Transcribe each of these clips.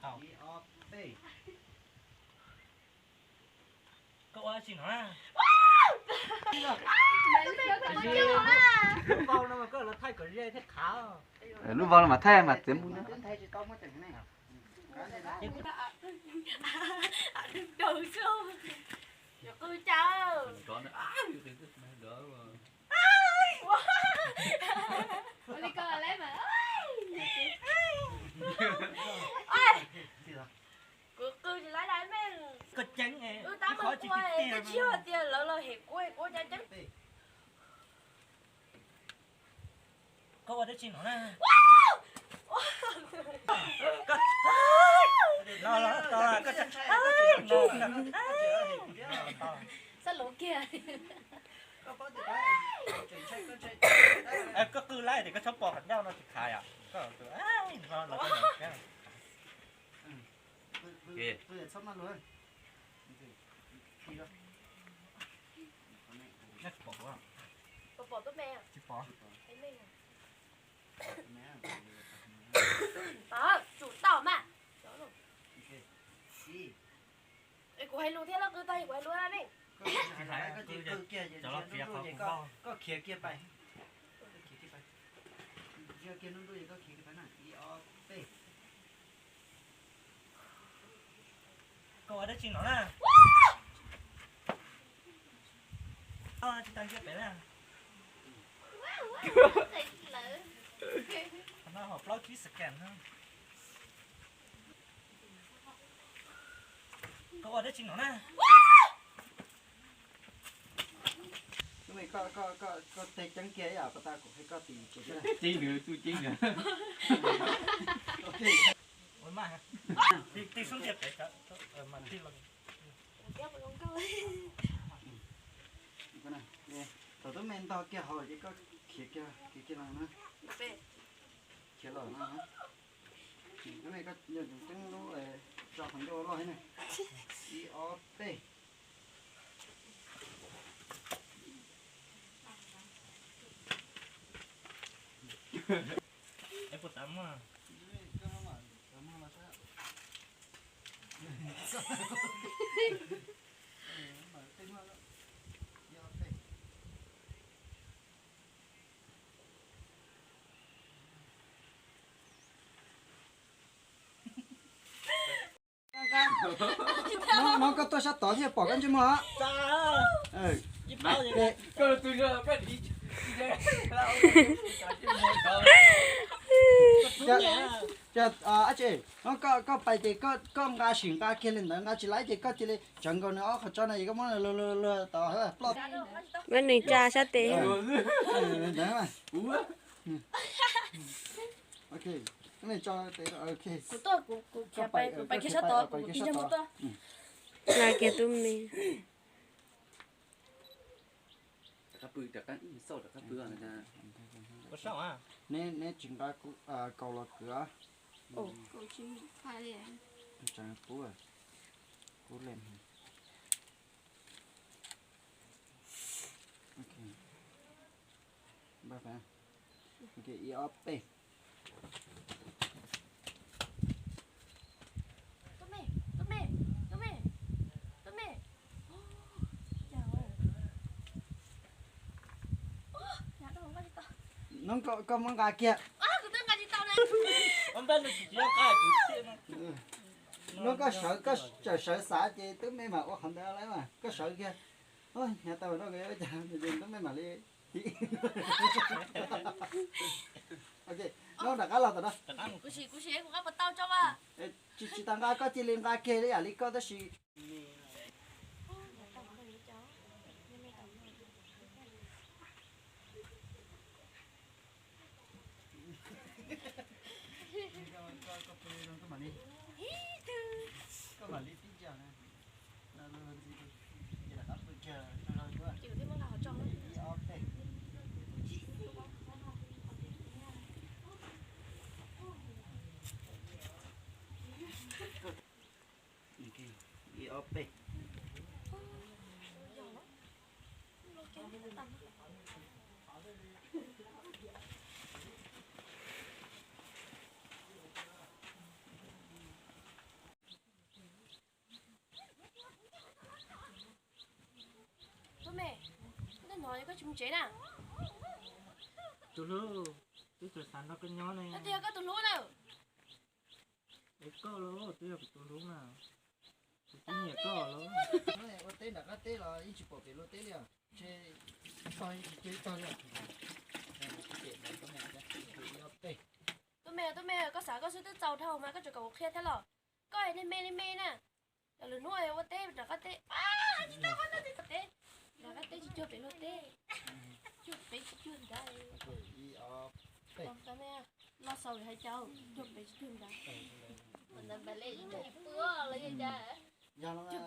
Ib, ob, peb. Koj ua dab tsi no na? Lub vau no mas koj los thaij kom ze thiaj qhav. Lub vau no mas thaij mas txiav mus na. Kuv qw tsis laib dab meej. Koj ceeb, wb tab meeg kuv, koj tsis hais tias lawv los hem kuv, kuv cas ceeb. Koj ua dab tsi no na? Xab luv kiag. Koj qw laib tias koj txhob pom qhov ncauj no tsis qhav yom. Tsis pom. Tsum tau mas. Es kuv hais lus thiab los qw tag kuv hais lus na. Koj khiav kiag pais. Koj khiav kiag pais na. Ib, ob, peb. Koj ua dab tsi no na? Tsis tau kiag pem na. Qhov no hom plaub tsib scan na. Koj ua dab tsi no na? Koj teg ceeb kiag ib yam pas tas kuv hais koj tim tsev. Ceeb nws txuj ceeb nws. Thaum tub me ntog kiag hauv ces koj khiav kiag, khiav kiag los na. Khiav los na. Tub me koj yog ceeb lub tso qhov ncauj loj thiab na. Ib, ob, peb. Es puas tas muag? No koj tuaj sab tod thiaj pom koj ntsej muag. Ab tsi, koj pais ces koj nqa sim nqa kiag li ntawd, nqa tsis laib ces koj cia li tsawv nkaus nws ob qhov tso no es koj muab luag luag luag tod ploj. Muab nws tsa sab tes. Kuv tuaj, kuv khiav pais, kuv pais kiag sab tod, kuv tig ntsej muag tuaj. Nqa kiag tub me. Neb tsis nqa kaus los kwv. Tseem kub, kub leej. Ib ob peb. Nub, koj muab nqa kiag. Nub, koj sawv, koj tseem sawv xav ces tub me mam ua qhov ntawd lawm mas koj sawv kiag. Hnyav tau no, tub me mam li. Nub, rov qab los tom no. Tsis, tsis tas nqa, koj cia li nqa kiag li yam li koj tab sis. Ib ob peb. Tsis mus tsev na. Tus hlub, twb txawm xav nrog koj nyob ne. Twb yog koj tus hlub na. Es koj los twb yog kuv tus hlub na. Kuv twb nyiam koj los. Ua teb nram qab teb los yeej tsis pom pem luag teb li os. Tog ib tog li. Tub me, tub me, koj xav koj xwb twb txaus dhau mas koj tseem kom kuv qhia thiab los. Koj niag me li me na. Lwm hnub ua teb nram qab teb, tsis tau qab teb, nram qab teb tsis cuag pem luag teb, cuag pem tsis cuag nrad. Los xaus hais cas cuag pem tsis cuag nrad. Cuag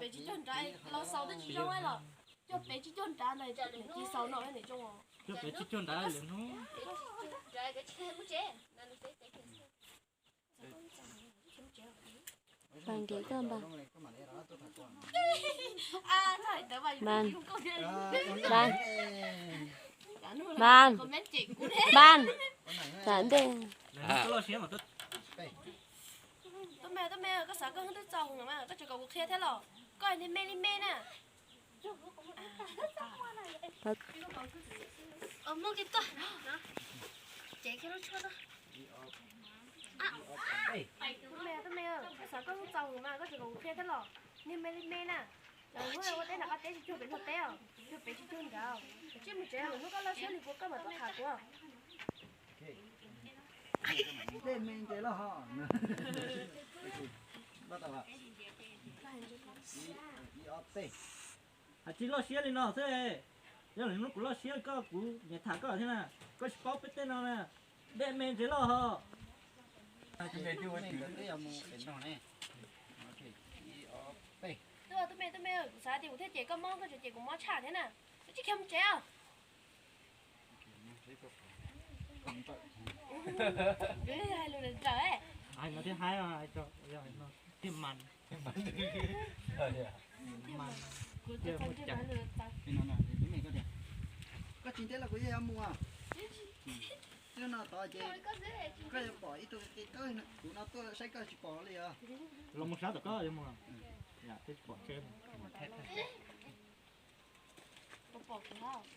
pem tsis cuag nrad, los xaus twb tsis zoo los. Cuag pem tsis cuag nrad na, ces xaus no niam zoo. Cuag pem tsis cuag nrad lwm hnub. Npas nkev koj npas. Npas. Npas. Npas. Npas. Tam ntej. Tub me, tub me, koj xav koj twb txaus mas koj tseem kom kuv qhia thiab los. Koj niag me li me na. Muab kiag tuaj. Ces kiag lub tshuaj tuaj. Tub me, tub me, koj xav koj twb txaus mas koj tseem kom kuv qhia thiab los. Niag me li me na. Lwm hnub ua teb nram qab teb tsis cuag pem luag teb os, cuag pem tsis cuag nrad. Koj cia mus tsev, lwm hnub koj loj siab li puas koj mam tuaj tham kuv. Dej me ntses loj ho. Hais tsis loj siab li no xwb. Yog lwm hnub kuv loj siab koj kuv niam tham koj thiab na. Koj tsis paub peb tej no na. Dej me ntses loj ho. Tub me, tub me, kuv xav tias kuv thiaj cem koj mob koj tseem cem kuv mob tshaj thiab na. Koj tsis khiav mus tsev os. Hais lus nrawm nrawm. Hais no thiaj haib, hais no thiaj mas. Kuv tsis tau ntsej muag lus tau. Koj tsis nteb los kuv yeej yuav mus. Twb no tod ces koj yuav pom ib tug qi qi taub, kuv no tuaj saib koj tsis pom li os. Los mus sab tom koj yuav mus. Pom tsheb.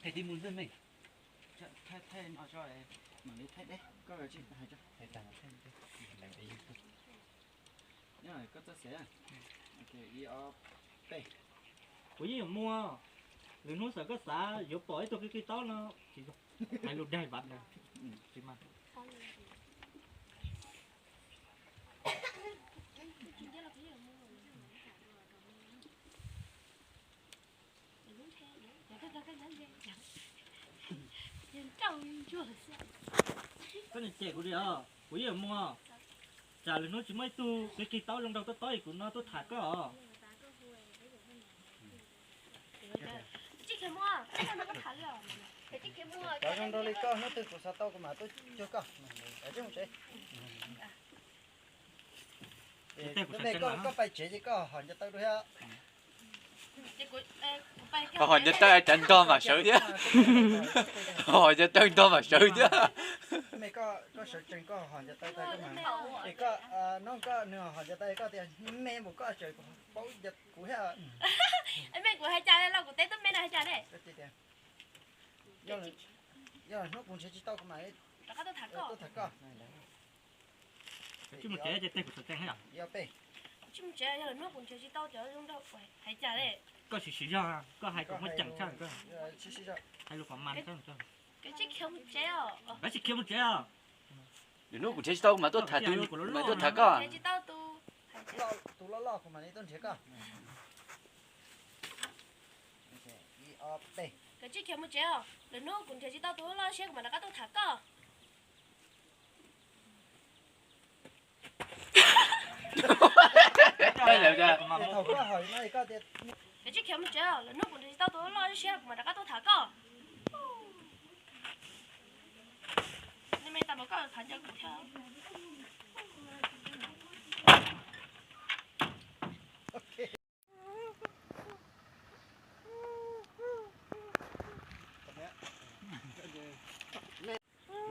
Thaij tib mus ntxwg me. Thaij, thaij no tso, mam li thaij deb, koj tsis hais tso. Koj txoj xev. Ib ob peb. Kuv yeej yuav muag. Lwm hnub xav koj xav yuav pom ib tug qi qi taub no. Tsis zoo. Hais lus dag vaj na. Tsis mas. Koj niam cem kuv li os, kuv yeej yuav muag. Tsam lwm hnub tsis muaj ib tug qi qi taub zoo nraug tob tob li kuv no tuaj tham koj os. Cov zoo nraug li koj hnub twg kuv xav tau kuv mam tuaj cuag koj. Mus tsev. Koj pais tsev ces koj hom ncaws taw dua thiab. Koj hom ncaws taw cav nrog mam sawv thiab. Hom ncaws taw nrog mam sawv thiab. Me koj, koj sawv tsees koj hom ncaws taw tag koj mas. Es koj, no koj nws hom ncaws taw koj tias me mus koj sawv paub kuv thiab. Me kuv hais cas los kuv teb tub me no hais cas ne? Yog hnub kuv nrhiav tsis tau kuv mam rov qab tuaj tham koj. Tsis mus tsev ces tej kuv sawv tsees thiab. Tsis mus tsev yog lwm hnub kuv nrhiav tsis tau cov zoo nraug hais cas ne? Koj sim sim zog, koj hais kom muaj ceem tshaj. Hais lus kom mas. Koj tsis khiav mus tsev os. Koj tsis khiav mus tsev os. Lwm hnub kuv nrhiav tsis tau kuv mam tuaj tham tus, mam tuaj tham koj. Nrhiav tsis tau tus, tus loj loj kuv mam li tuaj nrhiav koj. Koj tsis khiav mus tsev os. Lwm hnub kuv nrhiav tsis tau tus loj siab kuv mam rov qab tuaj tham koj. Koj tsis khiav mus tsev os. Lwm hnub kuv nrhiav tsis tau tus loj siab kuv mam rov qab tuaj tham koj. Ni me tas mas koj tham ncaws kuv thiab.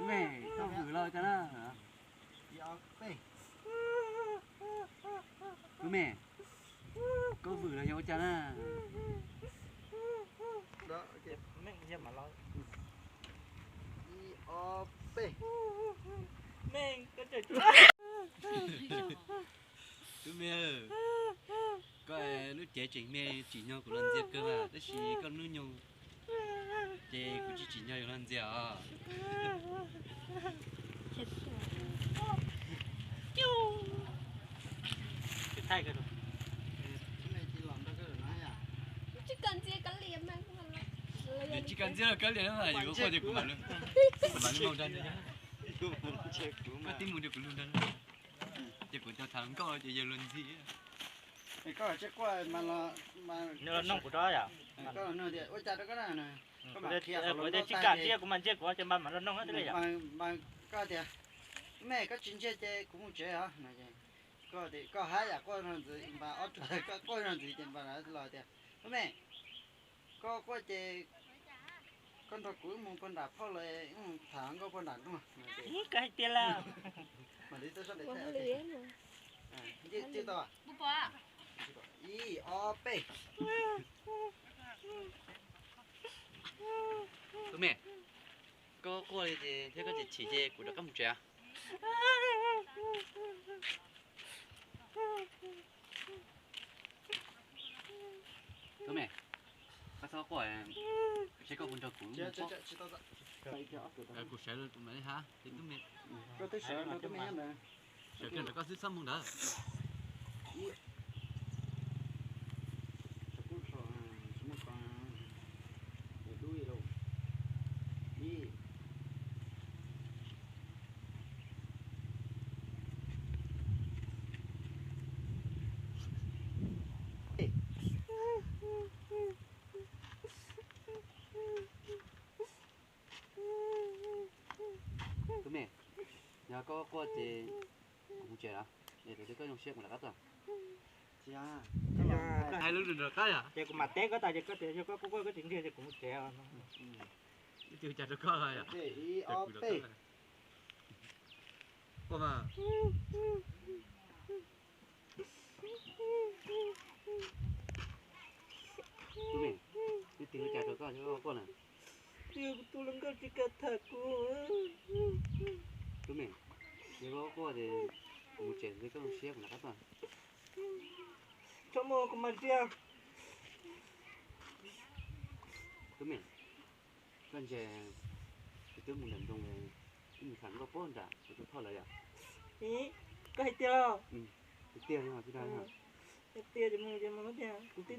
Me, koj vwm los cas na? Kuv me, koj vwm los yog ua cas na? Ob peb. Tub me, koj lub cev tseem me tsim nyog kuv los ntxias kawg mas, tab sis koj hnub nyoog ces kuv tsis tsim nyog yuav los ntxias os. Tsis kam ntxias los kawg liam mas, yus quaj ces kuv mam, kuv mam li mus nrog, koj tib mus nrog kuv lug nrog, ces kuv cov tham nkauj ces yawg luag ntxhi. Koj tsis quaj mas los, nws los noog kuv rau yom. Koj los nug tias ua cas rau koj na. Kuv tias tsis kam ntxias, kuv mas ntxias kuv ces npaj mam los noog thiaj li yom. Mas koj tias, me koj tsis ntxias ces kuv mus tsev os no ces koj tias koj hab yam quaj no ntxiv, npaj ob tug koj quaj no ntxiv ces npaj los tias, ub me, koj quaj ces koj nrog kuv wb mus pog nram phauj los wb mus tham nkauj pog nram nroog. Koj hais tias lawm. Mam li tau sab pem thaij. Ib, ob, peb. Tub me, koj quaj li ces thiab koj chim chim ces kuv rov qab mus tsev. Tub me, koj txhob quaj, seb koj puas nrog kuv mus. Kuv sawv mam li hab ces tub me, sawv kiag ntawm koj xwb txhob mus ntawd. Tub me, yog koj quaj ces kuv mus tsev lawm, es koj zoo siab kuv rov qab tuaj. Hais lus rov qab yom. Ces kuv mam teb koj tas ces koj tias yog koj quaj quaj koj tsis ntxias ces kuv mus tsev. Ib tug cas rau koj yom. Ib, ob, peb. Quaj mas. Tub me, ib tug cas rau koj, koj quaj na. Yog kuv tus hluas nkauj tsis kam tham kuv. Tub me, yog koj quaj ces kuv mus tsev, koj zoo siab kuv rov qab tuaj. Txhob mus, kuv mam ntxias. Tub me, koj ntsia, kuv twb mus nram nroog, wb mus tham nkauj pog nram kuv tus phauj lawm yom. Koj hais tiag los? Tiag tiag, tiag ces mus ces mus tiag, kuv twb